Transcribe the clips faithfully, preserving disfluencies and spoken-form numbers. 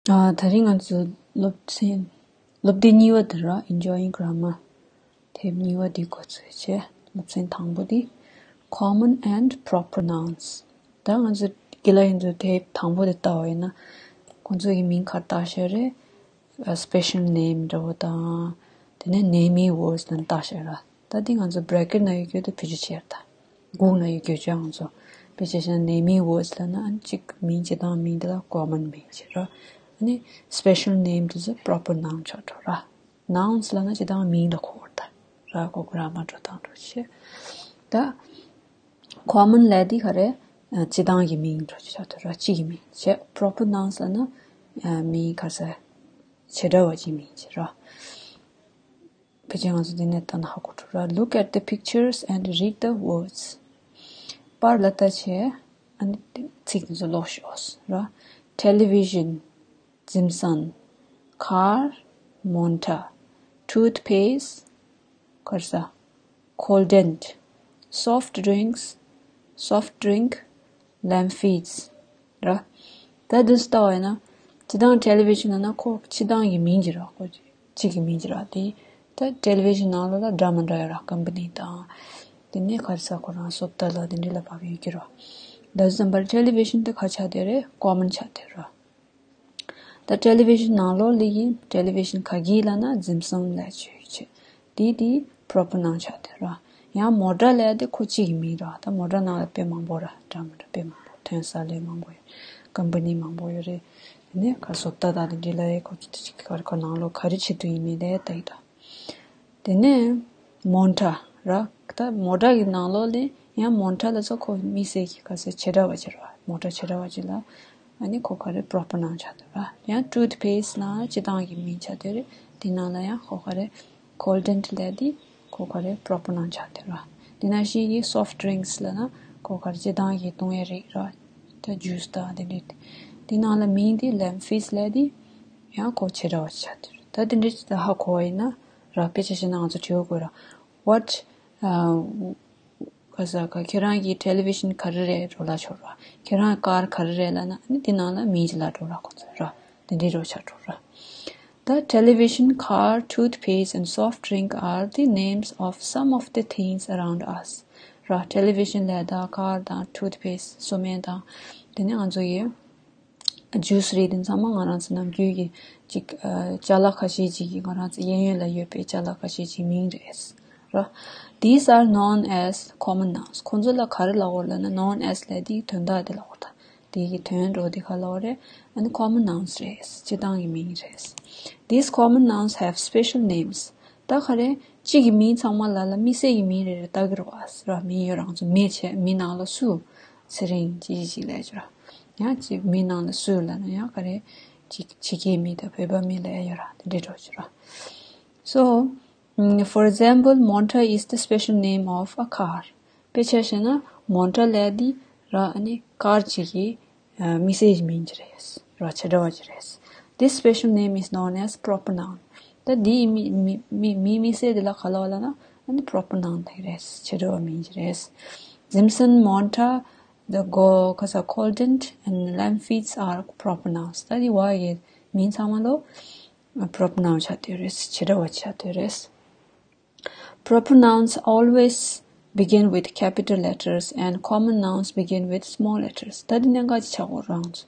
ཨ། དེ་རིང་ང་ཚོ་སློབ་ཚན་སློབ་དེབ་གཉིས་པ་དེ་ར། Enjoying Grammar དེབ་གཉིས་པ་འདི་འགོ་ཚུགས་བྱས། སློབ་ཚན་དང་པོ་འདི་Common and Proper Nouns། ད་ང་ཚོ་དགེ་ལགས་ཡིན་ཚོ་དེབ་དང་པོ་དེ་ལྟ་བ་ཡིན་ན། ཁོང་ཚོ་ཡི་མིང་ག་རེ་བཏགས་བཞག་རེད། ཨ། Special Name འདྲ་བོ་དང་། དེ་ནས་Naming Words ལབ་ནས་བཏགས་བཞག་ར། ད་འདི་ང་ཚོ་bracket ནང་ཡོད་རྒྱུ་དེ་བེད་སྤྱོད་བྱེད་ཡ་ད། སྒུག་ན་ཡི་གྱོད་ཅག་ང་ཚོ། དཔེ་ཆ་བཞག་ན་Naming Words ལབ་ན་ཨ་ནི་གཅིག་མིང་སྤྱིར་བཏང་མིང་དེ་ལ་Common མིང་བྱེད་ར། ཨ་ནི་Special Name དེ་ཚོ་Proper Noun ཆགས་འགྲོ་ར། Nouns ལབ་ན་སྤྱིར་བཏང་མིང་ལ་གོ་བར་ད། ར་གོ་grammar འགྲོ་སྟངས་འགྲོ་བྱེད། ད་Common ལབ་དེ་ག་རེ། ཨ། སྤྱིར་བཏང་གི་མིང་འགྲོ་བྱེད་ཆགས་འགྲོ་ར། སྤྱི་གི་མིང་བྱེད། Proper Nouns ལབ་ན་ཨ་མིང་ག་ས་བྱེ་བྲག་པ་ཅིག་མིང་བྱེད་ར། ཕལ་ཆེར་ང་ཚོ་འདི་ནས་ལྟ་ན་ཧ་གོ་འགྲོ་ར། Look at the pictures and read the words. པར་ལ་ལྟ་བྱས། ཨ་ནི་ཚིག་འདི་ཚོ་ཀློག་ཤོག་ར། Television, འཛིན་བཟང་། Car, མོ་ཊ། Toothpaste, ག་རེ་ཟ། Coolant, soft drinks, soft drink, Lamfeeds ར། ད་འདི་ལྟ་བ་ཡིན་ན། སྤྱིར་བཏང་television ལབ་ན་ཁོ་སྤྱིར་བཏང་གི་མིང་ཅིག་ར། ཁོ་གཅིག་གི་མིང་ཅིག་ར། དེ་ད་television ནང་ལོགས་ལ་འདྲ་མི་འདྲ་ཡོད་ར། ཀམ་པ་ནི་དང་། དེ་ནས་ག་རེ་ཟ། ཁོ་རང་བཟོ་ལྟ་ལ་དེ་འདྲ་ལ་བབས་ཡོད་ཀྱི་ར། ད་བཟོ་ཙམ་པར་television དེ་ག་ཆགས་བསྡད་རེད། Common ཆགས་བསྡད་ར། ད་television ནང་ལོགས་ལ་ཡིན། television ག་གི་ལབ་ན་འཛིན་བཟང་ལབ་ཅིག་ཡོད་ཆེ། དེ་དེ་proper noun ཆགས་བསྡད་ར། ཡང་མོ་ཊ་ལབ་དེ་ཁོ་གཅིག་གི་མིང་ར། ད་མོ་ཊ་ནང་ལ་དཔེ་མང་པོ་ར། འདྲ་མི་འདྲ་དཔེ་མང་པོ། ཐོན་ས་ལས་མང་པོ་ཡོད། ཀམ་པ་ནི་མང་པོ་ཡོད་རེད། དེ་ནས་ག་བཟོ་ལྟ་དང་དེ་འདྲ་ལ་ཡ་ཁོ་ཚོ་དེ་ག་རེ་ཁོ་ནང་ལོགས་ག་རེ་བྱེད་དུ་ཡིན་མིན་ལབ་ལྟ་ཡི་ད། དེ་ནས་མོ་ཊ་ར། ད་མོ་ཊ་གི་ནང་ལོགས་ལ་ཡང་མོ་ཊ་ལ་ཚོ་ཁོ་དམིགས་བསལ་གྱི་ག་ཚོད་བྱེ་བྲག་པ་ཅིག་ར། མོ་ཊ་བྱེ་བྲག་པ་ཅིག་ལ་ཨ་ནི་ཁོ་ག་རེ་proper noun ཆགས་འདུག་ར། ཡང་toothpaste ལ་སྤྱིར་བཏང་གི་མིང་ཆགས་འདུག་རེད། དེ་ནང་ལ་ཡང་ཁོ་ག་རེ་Coolant ལབ་དེ་ཁོ་ག་རེ་proper noun ཆགས་འདུག་ར། དེ་ནང་བཞིན་གྱི་soft drinks ལབ་ན་ཁོ་ག་རེ་སྤྱིར་བཏང་གི་བཏུང་ཡའི་རིགས་ར། ད་juice དང་དེ་འདྲ། དེ་ནང་ལ་མིང་དེ་Lamfeeds ལབ་དེ་ཡང་ཁོ་བྱེ་བྲག་པ་ཆགས་འདུག་ར། ད་དེ་འདྲ་ཅིག་ལ་ཧ་གོ་བ་ཡིན་ན། ར། དཔེ་ཆ་བཞག་ན་ང་ཚོ་དྲི་བ་དགོས་ར། What, uh, ག་ས་ག་ཁྱེད་རང་གི་television ག་རེ་རེད་འགྲོ་ལ་ཆོག་ར། ཁྱེད་རང་car ག་རེ་རེད་ལབ་ན་ཨ་ནི་དེ་ནང་ལ་མིང་ཅིག་ལ་འགྲོ་ར་ཁོ་ཚོ་ར། དེ་འདྲའི་རོ་ཆགས་འགྲོ་ར། The television, car, toothpaste and soft drink are the names of some of the things around us. ར། television ལབ་དང་car དང་toothpaste གསོལ་སྨན་དང་། དེ་ནས་ང་ཚོ་ཡི་juice རིགས་དེ་ཚང་མ་ང་རང་ཚོ་ནམ་རྒྱུན་གྱི་ཅིག་ཨ། ཅ་ལག་ཁ་ཤས་ཅིག་གི་ང་རང་ཚོ་གཡས་གཡོན་ལ་ཡོད་པའི་ཅ་ལག་ཁ་ཤས་ཅིག་མིང་རེད་ར། These are known as common nouns. ཁོང་ཚོ་ལ་ག་རེ་ལབ་དགོས་ལབ་ན་known as ལབ་དེའི་དོན་དག་དེ་ལབ་དགོས་ད། དེ་གི་དོན་འགྲོ་དེ་ག་ལབ་དགོས་རེད། ཨ་ནི་common nouns རེད། སྤྱིར་བཏང་གི་མིང་རེད། These common nouns have special names. ད་ག་རེ་གཅིག་གི་མིང་ཚང་མ་ལ་ལ་དམིགས་བསལ་གྱི་མིང་རེ་རེ་བཏགས་ཀྱི་རེད་བ་ར། མིང་ཡོད་རང་ཚོ་མི་བྱས་མི་ནང་ལ་སུ། ཚེ་རིང་ཅི་ཅི་ཅིག་ལབ་ཀྱི་ར། ཡང་ཅིག་མི་ནང་ལ་སུ་ལབ་ན་ཡང་ག་རེ་ཅིག་ཕྱི་རྒྱལ་མི་དང་བོད་པ་མི་ལབ་ཡ་ཡོད་ར། དེ་འདྲ་འགྲོ་ཀྱི་ར། So, mm, for example, Monta is the special name of a car. དཔེ་ཆ་བཞག་ན་མོ་ཊ་ལབ་དེ་ར་ཨ་ནི་car གཅིག་གི་ཨ། དམིགས་བསལ་གྱི་མིང་ཅིག་རེད་ར། བྱེ་བྲག་པ་ཅིག་རེད། This special name is known as proper noun. ད་འདིའི་མི་མི་མི་མི་དམིགས་བསལ་དེ་ལ་ག་ལབ་ལབ་ན་ཨ་ནི་proper noun དེ་རེད། བྱེ་བྲག་པ་མིང་ཅིག་རེད། Jimson, Monta, the go ག་ས་Coolant and Lamfeeds are proper nouns. ད་འདི་བ་གི་མིང་ཚང་མ་ལོ་proper noun ཆགས་བསྡད་རེད། བྱེ་བྲག་པ་ཆགས་བསྡད་རེད། Proper nouns always begin with capital letters and common nouns begin with small letters. ད་འདི་གནད་འགག་ཅིག་ཆགས་ཀྱི་ཡོད་རང་ཚོ།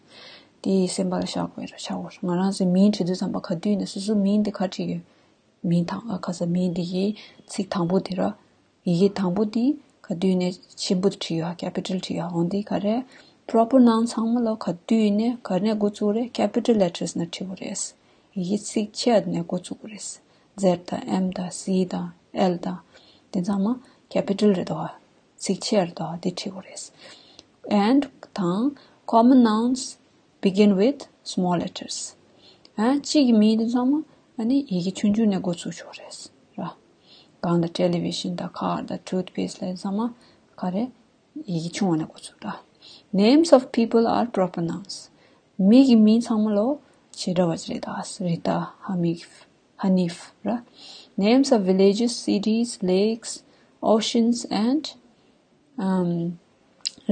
དེ་སེམས་པ་ལ་བཞག་དགོས་ར། བཞག་དགོས་ར། ང་རང་ཚོའི་མིང་བྲིས་དུས་ཙམ་པ་ག་དུས་ནས་སོ་སོའི་མིང་འདི་ག་བྲིས་ཡོད། མིང་དང་ཨ་ཁ་ས་མིང་འདི་གི་ཚིག་དང་པོ་འདི་ར། ཡི་གེ་དང་པོ་འདི་ག་དུས་ནས་ཆེན་པོ་དུ་བྲིས་ཡོད། capital བྲིས་ཡོད། འོན་ཏེ་ག་རེ། proper noun ཚང་མ་ལ་ག་དུས་ནས་ག་ནས་འགོ་བཙུགས་རེད། capital letters ནས་བྲིས་དགོས་རེད། ཡི་གེ་ཚིག་ཆེ་བ་ནས་འགོ་བཙུགས་དགོས་རེད། Z དང་M དང་C དང་L དང་དེ་ཚང་མ་capital རེད་དོ། ཚིག་ཆེ་རེད་དོ། དེ་བྲིས་དགོས་རེད། And དང་common nouns begin with small letters. ཨ་གཅིག་གི་མིང་དེ་ཚང་མ་ཨ་ནི་ཡི་གེ་ཆུང་ཆུང་ནས་འགོ་ཚུགས་ཆོག་རེད་ར། གང་ལ་television དང་car དང་toothpaste ལ་ཚང་མ་ག་རེ། ཡི་གེ་ཆུང་བ་ནས་འགོ་ཚུགས་ར། Names of people are proper nouns. མི་གི་མིང་ཚང་མ་ལོ་བྱེ་བྲག་པ་ཅིག་རེད་ད། རི་ཏ། ཧ་མིག་ཧ་ནིཕ་ར། Names of villages, cities, lakes, oceans and, um,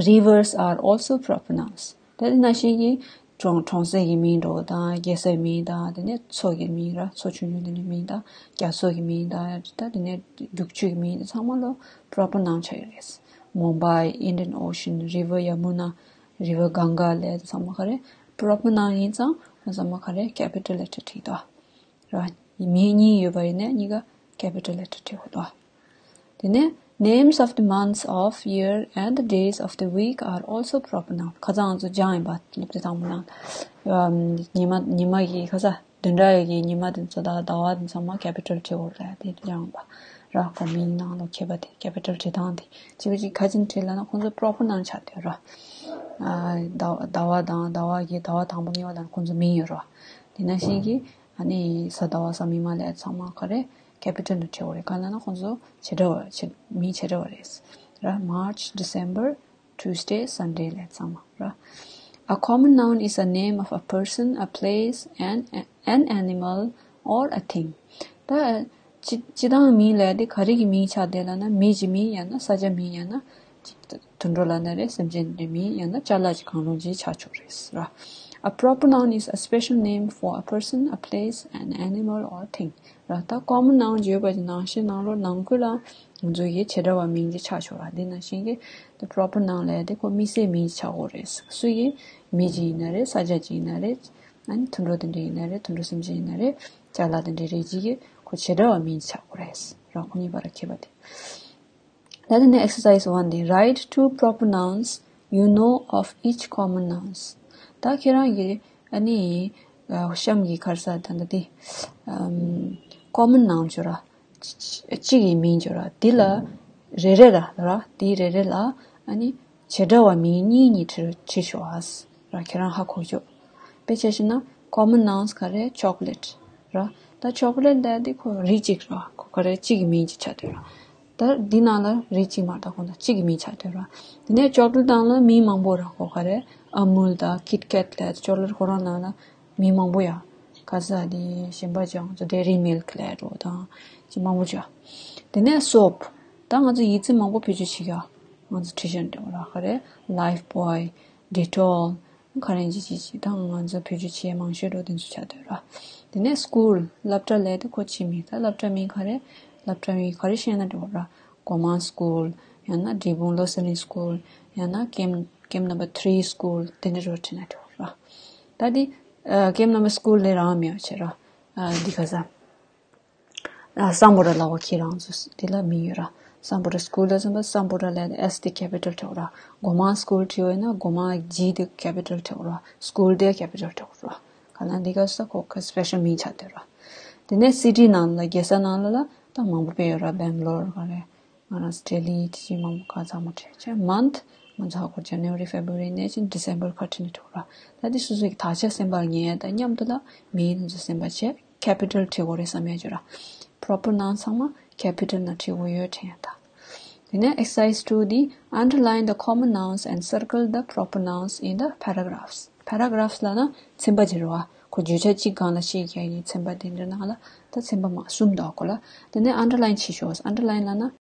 rivers are also proper nouns. དེ་ནང་བཞིན་གྱི་ གྲོང་གྲོང་གསེབ་ཀྱི་མིང་འདྲ་བོ་དང་རྒྱལ་སའི་མིང་དང་དེ་ནས་མཚོ་གི་མིང་ར་མཚོ་ཆུང་ཆུང་དེ་འདྲའི་མིང་དང་རྒྱ་མཚོ་གི་མིང་དང་ད་དེ་ནས་རྒྱུག་ཆུ་གི་མིང་དེ་ཚང་མ་ལ་proper noun ཆགས་ཡོད་རེད། Mumbai, Indian Ocean, River Yamuna, River Ganga ལབ་དེ་ཚང་མ་ག་རེ་proper noun ཡིན་ཙང་ཚང་མ་ག་རེ་capital letter བྲིས་འདུག་ར། མིང་གཉིས་ཡོད་པ་ཡིན་ན་གཉིས་ཀ་capital letter བྲིས་དགོས་འདུག་དེ་ནས names of the months of year and the days of the week are also proper noun. ཁ་སང་ང་ཚོ་སྦྱངས་ཡིན་པ་སློབ་དེབ་དང་པོ་ནང་ཉི་མ་ཉི་མ་གི་ཁ་ས་བདུན་ཕྲག་ཡི་གི་ཉི་མ་དེ་ཚོ་དང་ཟླ་བ་དེ་ཚང་མ་capital བྲིས་དགོས་རེད་དེ་སྦྱངས་ཡིན་པ་ར། ཁོ་མིང་ནང་ལ་མཁས་པ་དེ་capital བྲིས་སྟངས་དེ་གཅིག་པ་གཅིག་ག་ཅིན་བྲིས་ལབ་ན་ཁོང་ཚོ་proper noun ཆགས་བསྡད་ར། ཟླ་བ་དང་ཟླ་བ་གི་ཟླ་བ་དང་པོ་གཉིས་པ་ལ་ཁོང་ཚོ་མིང་ཡོད་ར། དེ་ནང་བཞིན་གྱི་ཨ་ནི་གཟའ་ཟླ་བ་གཟའ་མིག་དམར་ལབ་ཚང་མ་ག་རེ་capital ནང་བྲིས་དགོས་རེད། གང་ལབ་ན་ཁོང་ཚོ་བྱེ་བྲག་པ་བྱེ་མིང་བྱེ་བྲག་པ་རེད་ར། March, December, Tuesday, Sunday ལབ་ཚང་མ་ར། A common noun is a name of a person, a place, an, an animal, or a thing. ད་སྤྱི་སྤྱི་བཏང་མིང་ལབ་དེ་ག་རེ་གི་མིང་ཆགས་བསྡད་ལབ་ན་མི་གི་མིང་ཡང་ན་ས་ཆ་མིང་ཡང་ན་དུད་འགྲོ་ལབ་ན་རེད། སེམས་ཅན་གྱི་མིང་ཡང་ན་ཅ་ལག་གི་གང་རུང་ཅིག་ཆགས་ཆོག་རེད་ར། A proper noun is a special name for a person, a place, an animal, or thing. ར། ད་common noun ཡོད་པ་ནང་བཞིན་ནང་ལོགས་ནང་ཁུལ་ལ་ང་ཚོ་ཡི་བྱེ་བྲག་པ་མིང་ཅིག་ཆགས་ཆོག་ར། འདི་ནང་བཞིན་གྱི་the proper noun ལབ་དེ་ཁོ་དམིགས་བསལ་མིང་ཅིག་ཆགས་དགོས་རེད། སུ་ཡི་མི་ཅིག་ཡིན་ན་རེད། ས་ཆ་ཅིག་ཡིན་ན་རེད། ཨ་ནི་དུད་འགྲོ་དེ་འདྲ་ཡིན་ན་རེད། དུད་འགྲོ་སེམས་ཅན་ཡིན་ན་རེད། ཅ་ལག་དེ་འདྲ་རེད་ཅིག་གི་ཁོ་བྱེ་བྲག་པ་མིང་ཅིག་ཆགས་དགོས་རེད་ར། ཁོ་གཉིས་བར་ཁྱད་པར་དེ། ད་དེ་ནས་exercise one དེ། Write two proper nouns you know of each common nouns. ད་ཁྱེད་རང་གིས་ཨ་ནི་གཤམ་གྱི་ག་རེ་ཟེར་ད་ལྟ་དེ་common noun བརྗོད་ར། གཅིག་གི་མིང་བརྗོད་ར། འདི་ལ་རེ་རེ་ལ་ར། འདི་རེ་རེ་ལ་ཨ་ནི་བྱེ་བྲག་པ་མིང་གཉིས་གཉིས་བྲིས་བྲིས་ཤོག་ཨ། ར་ཁྱེད་རང་ཧ་གོ་ཤོག་དཔེ་ཆ་བཞག་ན་common nouns ག་རེ་chocolate ར། ད་chocolate ལབ་དེ་ཁོ་རིགས་གཅིག་ར། ཁོ་ག་རེ་གཅིག་གི་མིང་གཅིག་ཆགས་བསྡད་ར། ད་འདི་ནང་ལ་རིགས་གཅིག་མ་གཏོགས་ཁོ་ན་གཅིག་གི་མིང་ཆགས་བསྡད་ར། དེ་ནས་chocolate ནང་ལ་མིང་མང་པོ་ར། ཁོ་ག་རེ་Amul དང་Kit Kat ལབ་chocolate ཁོ་རང་ནང་ལ་མིང་མང་པོ་ཡ། ག་ས་དེ་གཞན་པ་ཅང་ཚོ་dairy milk ལབ་འགྲོ་དང་ཅི་མང་པོ་ཅག་དེ་ནས་soap ད་ང་ཚོ་ཡིག་ཚད་མང་པོ་བེད་སྤྱོད་བྱེད་ཀྱ། ང་ཚོ་བྲིས་བཞག་འདྲ་བ་ར། ག་རེ་Lifebuoy, Dettol ག་རེ་ཅི་ཅི་ཅི་ད་ང་ཚོ་བེད་སྤྱོད་བྱེད་མང་ཤོས་འགྲོ་དེ་ཚོ་ཆགས་སྡོད་ར། དེ་ནས་school སློབ་གྲྭ་ལབ་དེ་ཁོ་ཆི་མིང་ད་སློབ་གྲྭ་མིང་ག་རེ་སློབ་གྲྭ་མིང་ག་རེ་བཤད་ན་འགྲོ་ར། Goman school ཡང་ན་འབྲས་སྤུངས་བློ་གསལ་གླིང་school ཡང་ན་camp camp number three school དེ་འདྲ་རུ་བྲིས་ན་འགྲོ་ར། ད་དེ་camp number school ལས་རང་མེད་པ་བྱེད་ར། འདི་ག་ས། སམ་བྷོ་ཊ་ལབ་པ་ཁྱེད་རང་ཚོ་འདི་ལ་མིང་ཡོད་ར། སམ་བྷོ་ཊ་school ལ་སམ་བྷོ་ཊ་ལ་S དེ་capital བྲིས་ར། Goman school བྲིས་པ་ཡིན་ན་Goman G དེ་capital བྲིས་ར། School དེ་capital བྲིས་ར། ག་ལ་འདི་ག་ས་ཁོ་ག་special མིང་ཆགས་བསྡད་ར། དེ་ནས་city ནང་ལ་རྒྱལ་ས་ནང་ལ་ལ་ད་མང་པོ་དཔེ་ཡོད་ར། Bangalore ག་རེ། ང་རང་ཚོ་ལྡི་ལི་དེ་བཞིན་མང་པོ་ག་ཚང་མ་བྲིས་བྱས་month ང་ཚོ་ཧ་གོ January February ནས་ཅིན་December ཁ་བྲིས་ནས་འགྲོ་ར། ད་དེ་སོ་སོའི་དག་ཆ་སེམས་པར་ངེས་དང་མཉམ་དུ་ལ་མིང་ང་ཚོ་སེམས་པ་བྱས་capital བྲིས་དགོས་རེད་བསམ་ཡ་བརྗོད་ར། Proper noun ཚང་མ་capital ནང་བྲིས་དགོས་ཡོད་དྲན་ཡ་ད། དེ་ནས་exercise two དེ་underline the common nouns and circle the proper nouns in the paragraphs. Paragraphs ལབ་ན་ཚན་པ་ཅིག་རེད་བ། ཁོ་བརྗོད་བྱ་གཅིག་སྒང་ལ་བཤད་མཁན་གྱི་ཚན་པ་དེ་འདྲ་ནང་ལ་ད་ཚན་པ་མ་གསུམ་འདུག་གོ་ལ། དེ་ནས་underline བྱེད་ཤོག Underline ལབ་ན།